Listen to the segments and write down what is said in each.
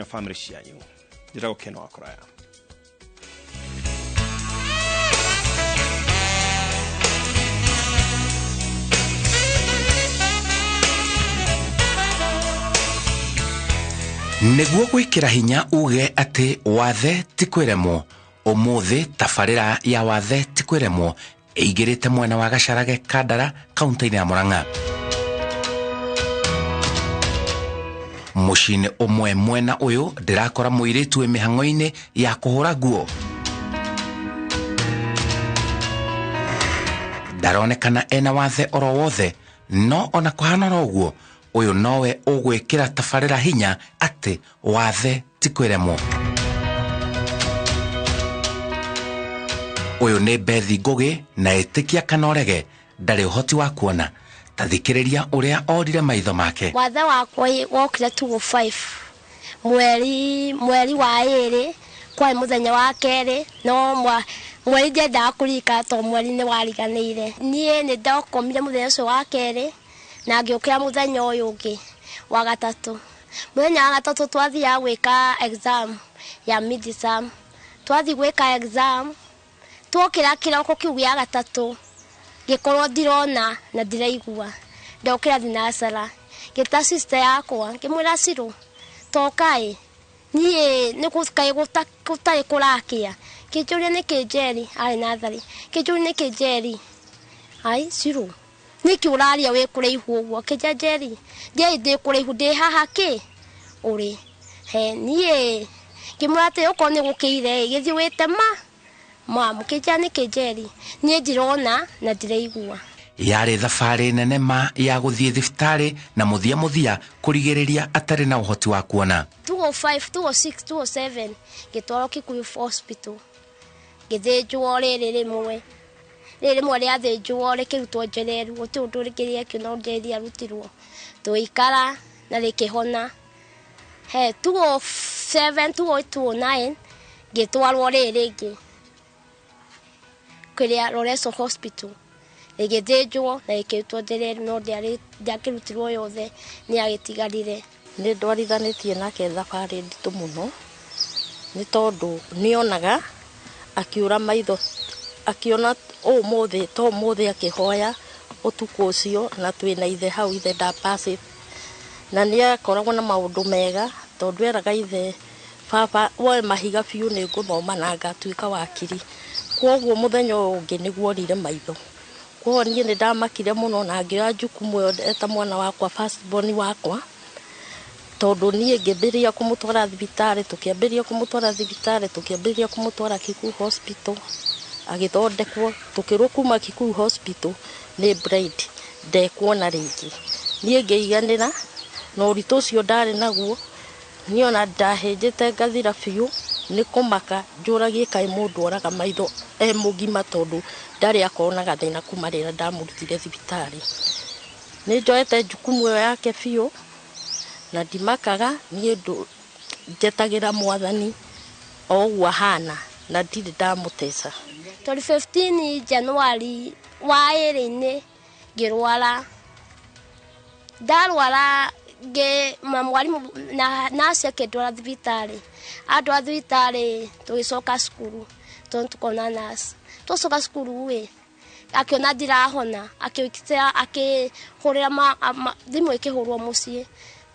Na bamĩrĩ cianyu. Njĩtagwo Ken wa Kũraya. Nĩguo gwĩkĩra hinya uge atĩ wathe ti kwĩremwo, ũmũthĩ tabarĩra ya wathe ti kwĩremwo ĩingĩrĩte mwena wa Gacarage Kandara kaunti-inĩ ya Murang'a. Mũciĩ-inĩ ũmwe mwena ũyũ ndĩrakora mũirĩtu wĩ mĩhang'o-inĩ ya kũhũra nguo. Ndaronekana ena wathe oro wothe, no ona kũhana oro ũguo, ũyũ nowe ũgwĩkĩra tabarĩra hinya atĩ wathe ti kwĩremwo. Ũyũ nĩ Bethi Ngũgĩ na ĩtĩkia kana ũrege ndarĩ ũhoti wa kuona. Ta thikĩrĩria ũrĩa orire maitho make. Wathe wakwa wokire 205 mweri wa ĩrĩ, kwarĩ mũthenya wa kerĩ, no mweri ndiendaga kũririkana tondũ mweri nĩ wariganĩire. Niĩ nĩ ndakomire mũthenya ũcio wa kerĩ na ngĩũkĩra mũthenya ũyũ ũngĩ wa gatatũ. Mũthenya wa gatatũ twathiaga gwĩka exam ya mid-term. Twathiĩ gwĩka exam, twokĩra kĩroko kĩu gĩa gatatũ, ngĩkorwo ndirona na ndiraigua. Ndokĩra thinacara, ngĩta sister yakwa, ngĩmwĩra Cirũ, toka ĩ, niĩ nĩ kaĩ gũtarĩ kũrakĩa. Kĩnjũria nĩkĩ Njeri, arĩ natharĩ. Kĩnjũria nĩkĩ Njeri? Ai, Cirũ, nĩkĩ ũraria wĩ kũraihu ũguo? Kĩnja Njeri, Njeri ndĩ kũraihu, ndĩ haha kĩ? Ũrĩ. He, niĩ, ngĩmwĩra atĩ okorwo nĩ gũkĩire ĩ, gĩthiĩ wĩte ma. Mamu, kĩnja nĩkĩ Njeri? Niĩ ndirona na ndiraigua. Yarĩ thabarĩ nene ma ya gũthiĩ thibitarĩ na mũthia mũthia kũrigĩrĩria atarĩ na ũhoti wa kuona. 205, 206, 207, ngĩtwarwo Kikuyu Hospital. Ngĩthĩnjwo rĩrĩ rĩmwe. Rĩrĩ rĩmwe rĩathĩnjwo rĩkĩrutwo njereru, gũtirĩ ũndũ rĩngĩ rĩekio no njeri rĩarutirwo. Tũgĩikara na rĩkĩhona. He, 207, 208, 209, ngĩtwarwo rĩrĩ rĩngĩ. Kĩrĩa Loreso Hospital. Rĩgĩthĩnjwo na rĩkĩrutwo njereru, no ndiakĩrutirwo yothe, nĩ yagĩtigarire. Nĩ ndwarithanĩtie nake thabarĩ nditũ mũno, nĩ tondũ nĩonaga akĩũra maitho, akĩona ũmũthĩ to ũmũthĩ akĩhoya ũtukũ ũcio, na twĩna ithe hau, ithe ndapacĩte. Na nĩ akoragwo na maũndũ mega, tondũ eraga ithe, baba woe mahiga biũ nĩ ngũthoma na ngatuĩka wakiri. Kwoguo mũthenya ũyũ ũngĩ nĩguo orire maitho. Kwoguo niĩ nĩ ndamakire mũno na ngĩoya jukumu ĩyo eta mwana wakwa, first born wakwa, tondũ niĩ ngĩambĩrĩria kũmũtwara thibitarĩ, tũkĩambĩrĩria kũmũtwara thibitarĩ, tũkĩambĩrĩria kũmũtwara Kikuyu Hospital, agĩthondekwo, tũkĩrwo kuma Kikuyu Hospital nĩ blind, ndekuona rĩngĩ. Niĩ ngĩiganĩra na ũritũ ũcio ndarĩ naguo, niĩ ona ndahĩnjĩte ngathira biũ, nĩ kũmaka njũragie kaĩ mũndũ oraga maitho e mũgima, tondũ ndarĩ akorwo na gathĩna kuma rĩrĩa ndamũrutire thibitarĩ. Nĩ njoete jukumu ĩyo yake biũ, na ndimakaga, niĩ njetagĩra mwathani o ũguo ahana, na ndirĩ ndamũteca. 2015 January wa ĩrĩ-inĩ ngĩrwara. Ndarwara mwarimũ na nurse akĩndwara thibitarĩ. Andwara thibitarĩ tũgĩcoka cukuru, tondũ tukona nurse. Twacoka cukuru ĩ, akĩona ndirahona, akĩhũrĩra thimũ ĩkĩhũrwo mũciĩ.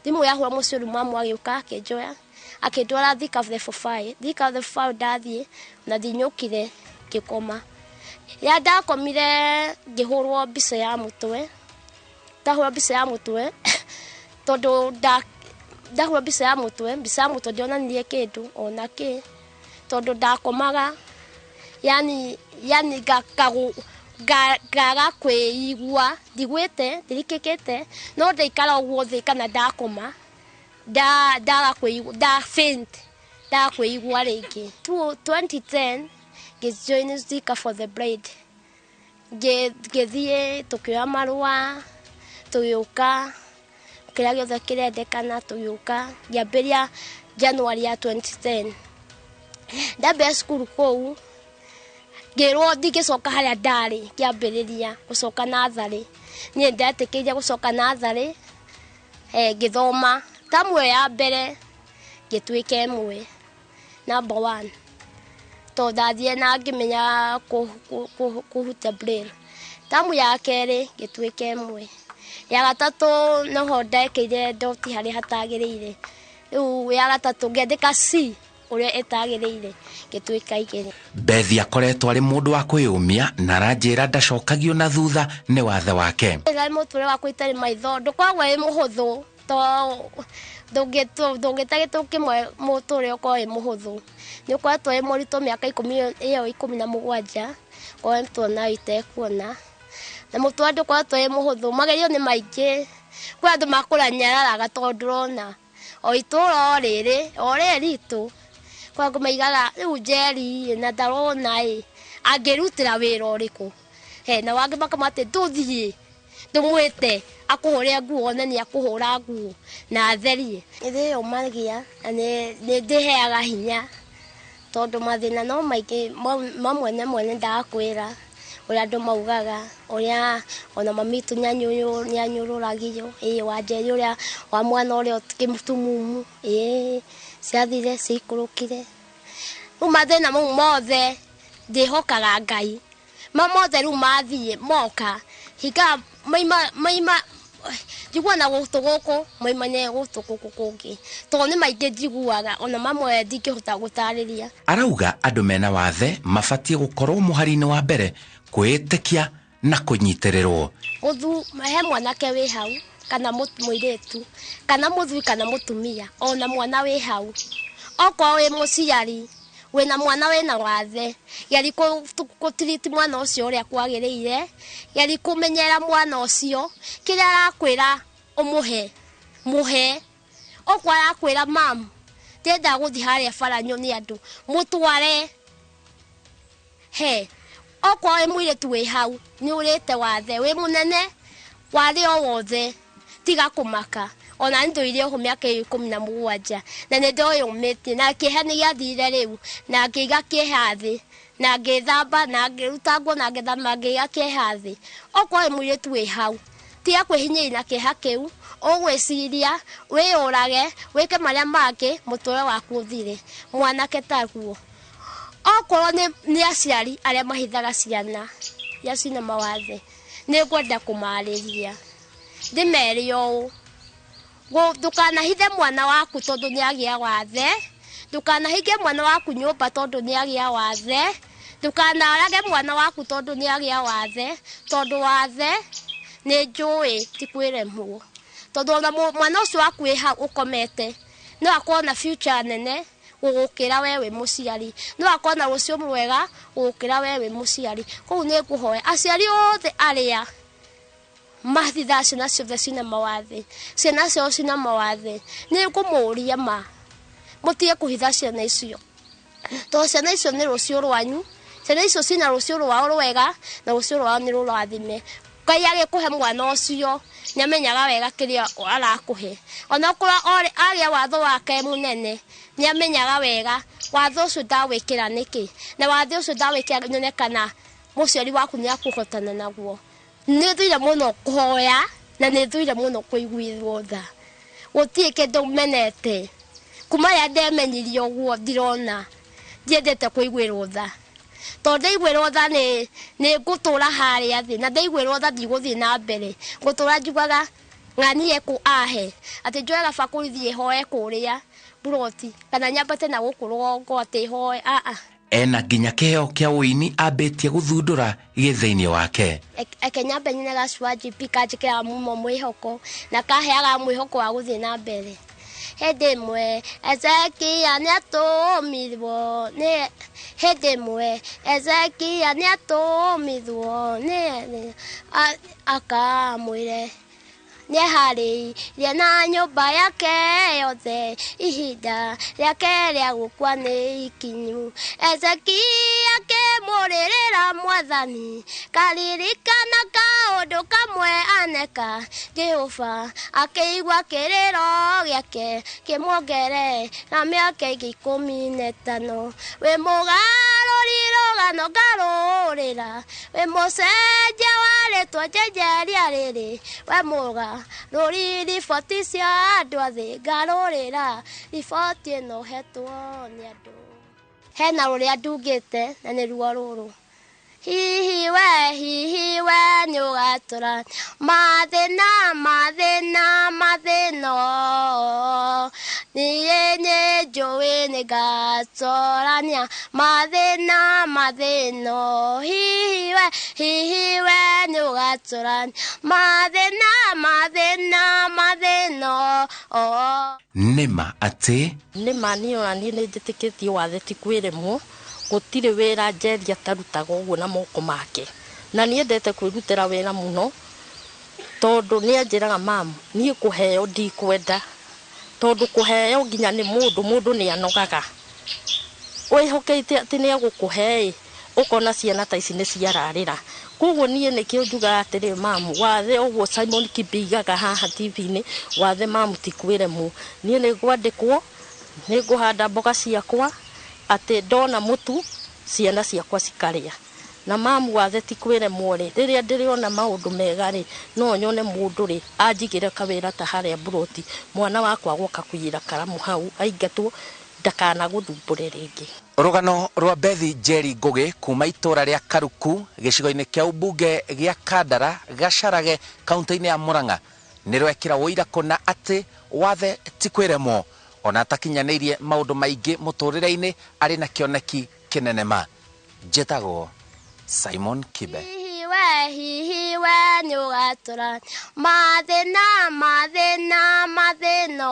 Thimũ yahũrwo mũciĩ rĩu mamu agĩũka akĩnjoya, akĩndwara Thika level 5. Thika level 5 ndathiĩ na ndinyũkire ngĩkoma. Ya ndakomire ngĩhũrwo mbica ya mũtwe. Ndahũrwo mbica ya mũtwe, tondũ ndahũrwo mbica ya mũtwe, mbica ya mũtwe ndionanirie kĩndũ ona kĩ, tondũ ndakomaga, yani ngaga kwĩigua, ndigwĩte, ndirikĩkĩte, no ndaikara ũguo thĩ kana ndakoma, ndaga kwĩigua, nda faint, ndaga kwĩigua rĩngĩ. 2010, ngĩjoin Thika for the Blind. Ngĩthiĩ tũkĩoya marũa, tũgĩũka, kĩrĩa gĩothe kĩrendekana tũgĩũka, ngĩambĩrĩria January ya 2010. Ndambĩrĩria cukuru kũu, ngĩrwo ndingĩcoka harĩa ndarĩ, ngĩambĩrĩria gũcoka natharĩ. Niĩ ndetĩkĩrire gũcoka natharĩ, ngĩthoma. Tamu ĩyo ya mbere, Ngĩtuĩka ĩmwe number one tondũ ndathire na ngĩmenya kũhutia braille. Tamu ya kerĩ ngĩtuĩka ĩmwe, ya gatatũ noho ndekĩire doti harĩa hatagĩrĩire, rĩu ya gatatũ ngĩandĩka C ũrĩa ĩtagĩrĩire ngĩtuĩka igĩrĩ. Bethi akoretwo arĩ mũndũ wa kwĩyũmia na aranjĩra ndacokagio na thutha nĩ wathe wake. Rĩrĩa mũtũrĩre wakwa itarĩ maitho ndũkoragwo wĩ mũhũthũ to ndũngĩta gĩtũ kĩmwe mũtũrĩre ũkorwo wĩ mũhũthũ. Nĩ ũkoretwo wĩ mũritũ mĩaka ikũmi ĩyo 17 ngoretwo nayo itekuona, na mũtũrĩre ndũkoretwo wĩ mũhũthũ, magerio nĩ maingĩ, kwĩ andũ makũranyararaga tondũ ndũrona o itũra o rĩrĩ o rĩrĩ ritũ, kwĩ angĩ maigaga rĩu Njeri na ndarona ĩ angĩrutĩra wĩra ũrĩkũ, he na wangĩ makama atĩ ndũthiĩ ndũmwĩte akũhũre nguo one nĩ akũhũra nguo na atherie. Nĩ ndĩyũmagia na nĩ ndĩheaga hinya tondũ mathĩna no maingĩ mamwe na mwene ndakwĩra ũrĩa andũ maugaga, ũrĩa ona mami witũ nĩanyũrũragio, ĩĩ wa Njeri ũrĩa wa mwana ũrĩa kĩmutumumu, ĩĩ ciathire ciikũrũkire. Rĩu mathĩna mau mothe ndĩhokaga Ngai, ma mothe rĩu mathiĩ moka hingaga maima maima njiguaga na gũtũ gũkũ maimane gũtũ gũkũ kũngĩ tondũ nĩ maingĩ njiguaga ona mamwe ndingĩhota gũtarĩria. Arauga andũ mena wathe mabatiĩ gũkorwo mũhari-inĩ wa mbere kwĩĩtĩkia na kũnyitĩrĩrwo. Mũthu he mwanake wĩ hau kana mũirĩtu kana mũthuri kana mũtumia ona mwana wĩ hau, okorwo wĩ mũciari wĩna mwana wĩna wathe, geri kũtiriti mwana ũcio ũrĩa kwagĩrĩire, geri kũmenyera mwana ũcio kĩrĩa arakwĩra ũmũhe mũhe, okorwo arakwĩra mam ndĩrenda gũthiĩ harĩa bara nyone andũ mũtware he, okorwo wĩ mũirĩtu wĩ hau nĩ ũrĩte wathe wĩ mũnene wathe o wothe tiga kũmaka. Ona nĩ ndũire oho mĩaka ĩyo 17 na nĩ ndoyũmĩtie na kĩeha nĩ gĩathirire rĩu na ngĩiga kĩeha thĩ na ngĩthamba na ngĩruta nguo na ngĩthamba ngĩiga kĩeha thĩ. Okorwo wĩ mũirĩtu wĩ hau tiga kwĩhinyĩrĩria na kĩeha kĩu, ũgwĩciria wĩyũrage wĩke marĩa mangĩ mũtũrĩre waku ũthire. Mwanake taguo okorwo nĩ aciari arĩa mahithaga ciana iria ciĩna mawathe, nĩ ngwenda kũmarĩria ndĩmere ũũ, ndũkanahithe mwana waku tondũ nĩ agĩa wathe, ndũkanahinge mwana waku nyũmba tondũ nĩ agĩa wathe, ndũkanarage mwana waku tondũ nĩ agĩa wathe, tondũ wathe nĩ njũĩ ti kwĩremwo, tondũ ona mwana ũcio waku wĩ hau ũkomete no akorwo na future nene gũgũkĩra we wĩ mũciari, no akorwo na rũciũ mwega gũgũkĩra we wĩ mũciari. Koguo nĩ ngũhoya aciari othe arĩa mahithaga ciana ciothe ciĩna mawathe, ciana ciao ciĩna mawathe, nĩ ngũmũria ma mũtige kũhitha ciana icio, tondũ ciana icio nĩ rũciũ rwanyu, ciana icio ciĩna rũciũ rwao rwega na rũciũ rwao nĩ rũrathime. Ngai agĩkũhe mwana ũcio nĩ amenyaga wega kĩrĩa arakũhe, ona okorwo agĩa watho wake mũnene nĩ amenyaga wega watho ũcio ndawĩkĩra nĩkĩ, na watho ũcio ndawĩkĩra nyone kana mũciari waku nĩ akũhotana naguo. Nĩ thũire mũno kũhoya na nĩ thũire mũno kũiguithwo tha, gũtirĩ kĩndũ menete kuma rĩrĩa ndemenyirie ũguo ndirona ndiendete kũiguĩrwo tha, tondũ ndaiguĩrwo tha nĩ ngũtũra harĩa thĩ, na ndaiguĩrwo tha ndigũthiĩ na mbere, ngũtũra njugaga ng'anie kũ ahe atĩ njoe gabakũri thiĩ hoe kũrĩa mburoti kana nyambate na gũkũ rũgongo atĩ hoe aa. Ena nginya kĩheo kĩa ũini ambĩtie gũthundũra gĩ thĩinĩ wake. Eke nyambe nyine gacua GP kanjĩkĩraga mũno mwĩhoko na kaheaga mwĩhoko wa gũthiĩ na mbere. Hĩndĩ ĩmwe Ezekia nĩatũmirwo nĩ hĩndĩ ĩmwe Ezekia nĩatũmirwo nĩ akamwĩre nĩeharĩirie na nyũmba yake yothe ihinda rĩake rĩa gũkua nĩ ikinyu. Ezekia akĩmũrĩrĩra Mwathani karirikana kaũndũ kamwe aneka, Jehova akĩigua kĩrĩro gĩake kĩmuongerera mĩaka ĩngĩ 15. Wĩ mũgarũri rũgano Rũgano ngarũrĩra wĩ mũcenjia wa rĩtwa njenjeria rĩrĩ we mũga rũri riboti cia andũ a thĩ ngarũrĩra riboti ĩno hetwo nĩ andũ. Hena rũrĩa ndungĩte na nĩruo rũrũ. Hihi we nĩ ũgatũra mathĩna mathĩna mathĩna niĩ nĩ njũĩ nĩ ngatũrania mathĩna mathĩna hihi we nĩ ũgatũrania mathĩna mathĩna mathĩna. Nĩma atĩ nĩma niĩ ona niĩ nĩ njĩtĩkĩtie wathe ti kwĩremwo. Gũtirĩ wĩra Njeri atarutaga ũguo na moko make, na niendete kwĩrutĩra wĩra mũno tondũ nĩ anjĩraga mamu niĩ kũheo ndikwenda tondũ kũheo nginya nĩ mũndũ mũndũ nĩ anogaga wĩhokete atĩ nĩ egũkũhe ũkona ciana ta ici nĩ ciararĩra. Koguo niĩ nĩkĩo njugaga atĩrĩ mamu wathe ũguo Simon Kibe aigaga haha TV-inĩ wathe mamu ti kwĩremwo. Niĩ nĩ ngwandĩkwo nĩ ngũhanda mboga ciakwa atĩ ndona mũtu ciana ciakwa cikarĩa. Na mamu wathe ti kwĩremwo rĩ rĩrĩa ndĩrĩona maũndũ mega rĩ no nyone mũndũ rĩ anjigĩre kawĩra ta harĩa mburoti mwana wakwa gwoka kũiyĩra karamu hau aingatwo ndakanagũthumbũre rĩngĩ. Rũgano rwa Bethi Njeri Ngũgĩ kuma itũra rĩa Karuku gĩcigo-inĩ kĩa ũmbunge gĩa Kandara Gacarage kaunti-inĩ ya Murang'a nĩ rwekĩra ũira kũna atĩ wathe ti kwĩremwo ona atakinyanĩirie maũndũ maingĩ mũtũrĩre-inĩ arĩ na kĩoneki kĩnene ma. Njĩtagwo Simon Kibe. Hihi we nĩ ũgatũra mathĩna mathĩna mathĩna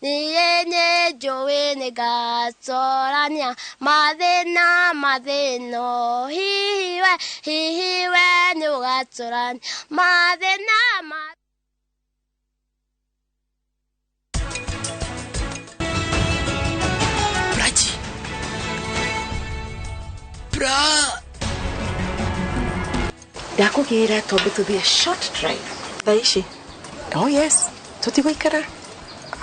niĩ nĩ njũĩ nĩ ngatũrania mathĩna mathĩna hihi we nĩ ũgatũrania mathĩna. Bra Ndakũgĩra tondũ tũthiĩ short drive thaa ici. Oh yes, tũtigũikara.